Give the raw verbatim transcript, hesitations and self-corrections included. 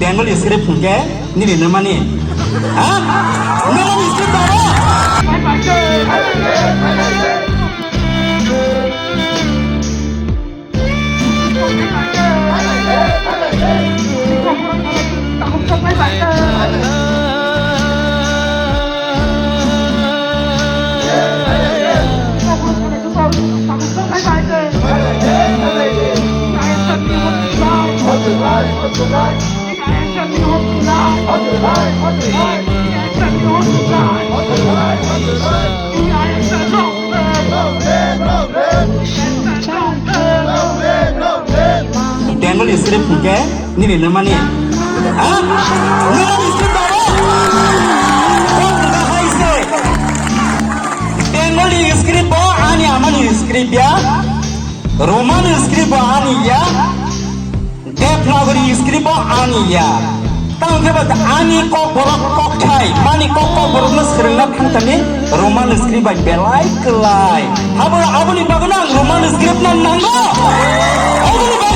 Bengali script hwnkhe nini nwmani. Ha? Nwmani script aro? Bengali script hwnkhe nini nwmani. Ha? Nwmani script aro? Kok nwkha hai se. Bengali script bo ani amani script ya. Roman script bo ani ya. Devanagari script bo ani ya. Tamo khe ba ani kok borok kokthai, mani kok kok borok no swrwngna thangthani Roman script bai belai kwlai. Abo, aboni bagwi no ang Roman script no nango. Aboni